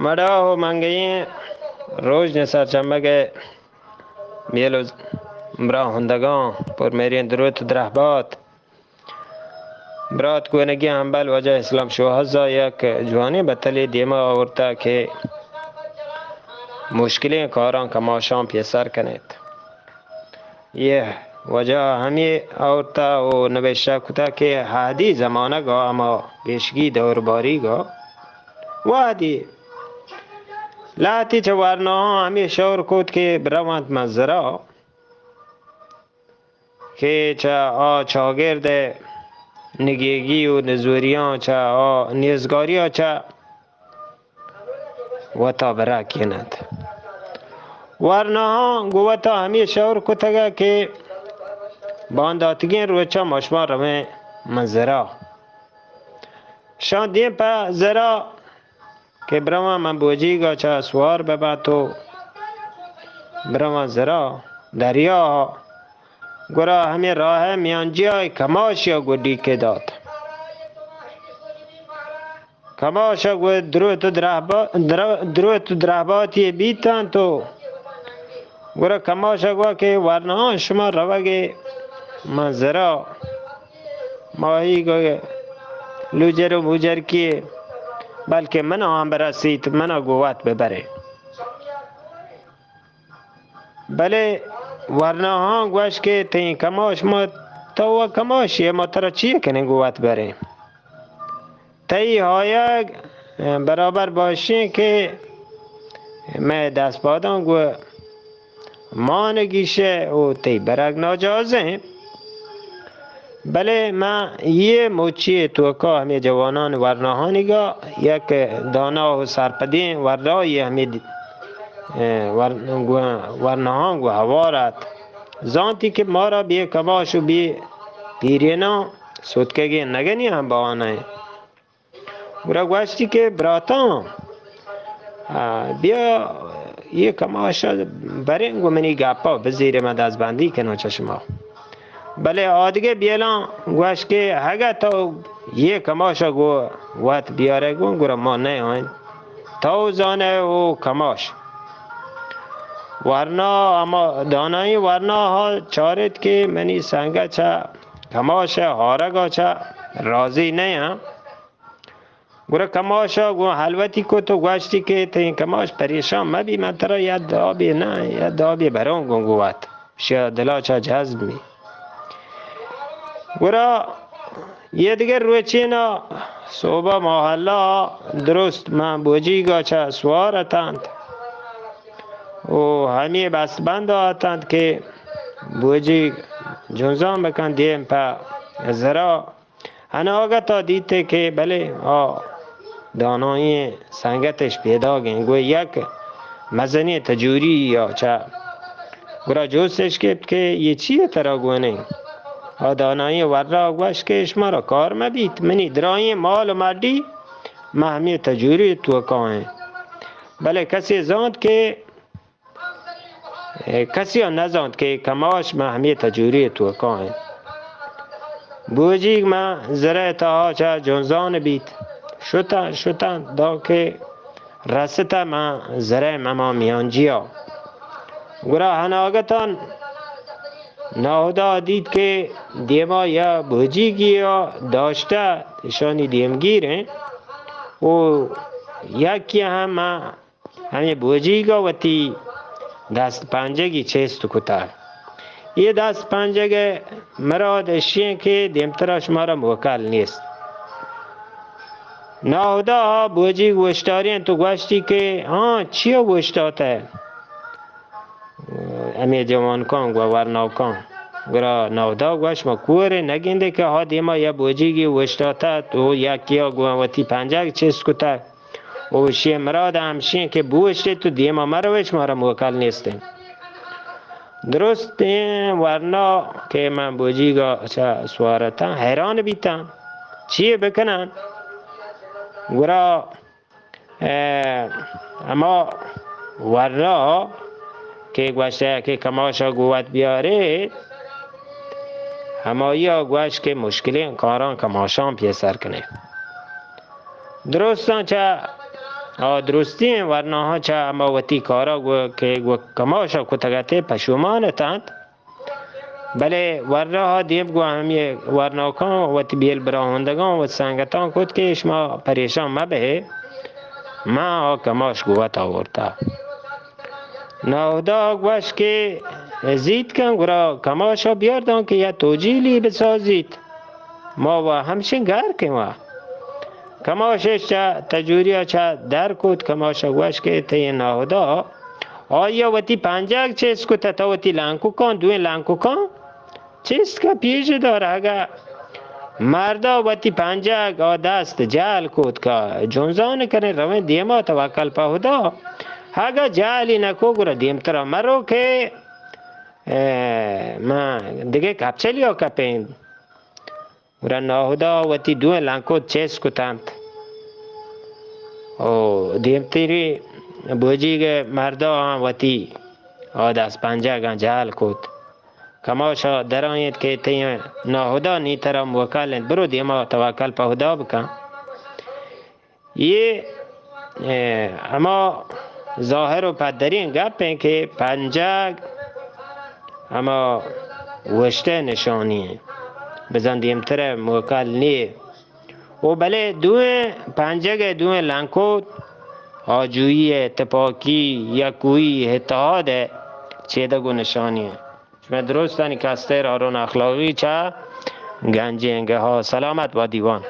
مڑاہ و منگئیں روژن سرچمگ ء میل و براہندگاں پر مہریں دروت و درہبات۔ برات گونگی ہمبل واجہ اسلام شوہازا یک جوانیں بتلے دیما آورتا کہ مشکلیں کاراں کماشاں پیسر کنیت۔ یہ واجہ ہمے آورتا و نبشتہ کتا کہ ہادی زمانگ ء ہما پیشگی دور باریگ ء وہدی لہتی چہ ورناہاں ہمے شور کت کہ برونت منزرا کہ چہ آ چاگرد ء نگیگی و نزوریاں چہ آ نیزگاریا چہ وتا برکیننت۔ ورناہاں گوں وتا ہمے شور کتگ کہ بانداتگیں روچا ما شما رویں منزرا۔ شاں دیم پہ زرا کہ برواں من بوجیگا چہ سوار بباں تو برواں زرا دریا۔ گڑا ہمے راہ میانجیا کماشیا گڈی کے دات۔ کماش ء گوں دروت و درہبا-، درو-، دروت و درہباتی بیتنت و گڑا کماش ء گوا کہ ورناہاں شما روگ ء منزرا ماہیگ ء لوجر و موجرکی، بلکہ من آں برسیت، من ء گوں وت ببرے۔ بلے ورناہاں گوشت کہ تئی کماش ما، تو و کماشے، ما ترا چی کنیں گوں وت بریں؟ تئی آیگ برابر باشیں کہ مئے دست پاداں گوں مان گیشے و تئی برگ ناجازیں۔ بلے من یہ موچی توکا ہمے جوانان ورناہانیگا یک دانا و سرپدیں ورناہی ہمے دی-، ور-، گو-، ورناہاں گوں ہوار ات۔ زانتی کہ مارا بے کماش و بے پیریناں سوتکگیں نگنی ہم بوانائیں۔ گڑا گوشتی کہ براتاں، آ، بیا یہ کماشا بریں گوں منی گپا بزیرے، من دزبندی کنوں چہ شما۔ بلے آدگہ بیلاں گوشت کہ اگہ تو یہ کماشا گوں وت بیارے گوں، گڑا ما نیائیں۔ تو زانے او کماش۔ ورنا ہما دانائیں ورنا ہا چارت کہ منی سنگت چہ کماش ہارگا چہ راضی نیاں۔ گڑا کماشا گوں ہلوتی کت و گوشتی کہ تئی کماش پریشان مبی، من ترا یک دابے نہ، یک دابے بروں گوں گوں وت۔ شیا دلا چہ جذب می۔ گڑا یہ دگہ روچینا صوبہ محلہ درست من بوجیگا چہ سوار اتنت و ہمے بست بند اتنت کہ بوجیگ جنزان بکن دیم پہ زرا۔ اناگت ء دیت کہ بلے آ دانائیں سنگتش پیداگیں، گوں یک مزنیں تجوری یا چہ گڑا جوستش کپت کہ یہ چی ترا گونیں؟ آ دانائیں ورا گوشت کہ شمارا کار مہ بیت، منی درائیں مال و مڈی مہ ہمے تجوری توکا ایں۔ بلے کسے زانت کہ کسی ء نزانت کہ کماش ماں ہمے تجوری توکا انت۔ بوجیگ ماں زرہ تہا چہ جنزان بیت۔ شتاں، شتاں، دانکہ رستہ ماں زرہ ماما میانجیا۔ گڑا ہناگتان ناہدا دیت کہ دیما یا بوجیگی یا داشتہ، اشانی دیمگیر انت۔ او یکی ہم ماں ہمے بوجیگ ء وتی دست پنجگی چست کتگ۔ اے دست پنجگ ء مراد اشی انت کہ دیمترا شمارا موکل نیست۔ ناہدا بوجیگ اوشتاری انت و گوشتی کہ ہاں، چیا اوشتاتہ؟ ہمے جوانکاں گوں ورناکاں۔ گڑا ناہدا گوشت، ما کورے نگندے کہ ہا دیما یا بوجیگی اوشتاتہ و یکیا گوں وتی پنجگ چست کتگ۔ و اشی مراد ہمشی انت کہ بوشت تو دیما مروش، مارا موکل نیست انت۔ درستیں ورنا کہ من بوجیگا چہ سوارتاں، حیران بیتاں، چی بکناں؟ گڑا، اے، ہما ورنا کہ گوشتہ کہ کماشا گوں وت بیارے، ہمائی ء گوشت کہ مشکلیں کاراں کماشاں پیسر کنے۔ درستاں چہ آ درستیں ورناہاں چہ ہما وتی کارا گو کہ گو کماشا کتگ اتے پشومان اتنت۔ بلے ورناہا دیم گو ہمے ورناکاں وتی بیل براہندگاں وتی سنگتاں کت کہ شما پریشان مہ بئے، من آ کماش گو وت آورتا۔ ناہدا گوش کہ زیت کن گڑا کماشا بیار داں کہ یا توجیلی بسازیت۔ ما و ہمشیں گرکیں و کماشش چہ تجوریا چہ در کت۔ کماشا گوش کہ تئی ناہدا آیا وتی پنجگ چست کت، تو وتی لنککاں، دوئیں لنککاں چست کا پیش دار۔ اگا مردا وتی پنجگ آ دست جہل کت کا جنزان کریں رویں دیما توکل پہ ہدا۔ اگا جہلی نکو گڑا دیمترا مرو کہ اے، من دگہ کپچلیا کپیں۔ گڑا ناہدا وتی دوئیں لنکوت چست کتنت و دیمتری بوجیگ مردا ہم وتی آ دست پنجگاں جہل کت۔ کماشا درائینت کہ تئی ناہدا نی ترا موکل انت، برو دیما توکل پہ ہدا بکن۔ اے، اے، ہما ظاہر و پدریں گپ انت کہ پنجگ ہما وشتہ نشانی انت، بزاں دیمتر موکل نیے۔ و بلے دوئیں پنجگ ء دوئیں لنکوت آجوئی ء تپاکی، یکوئی، اتحاد ء چیدگ و نشانی انت۔ شمئے درستانی کستر ہارون اخلاقی چہ گنجینگہ ء۔ سلامت با دیوان۔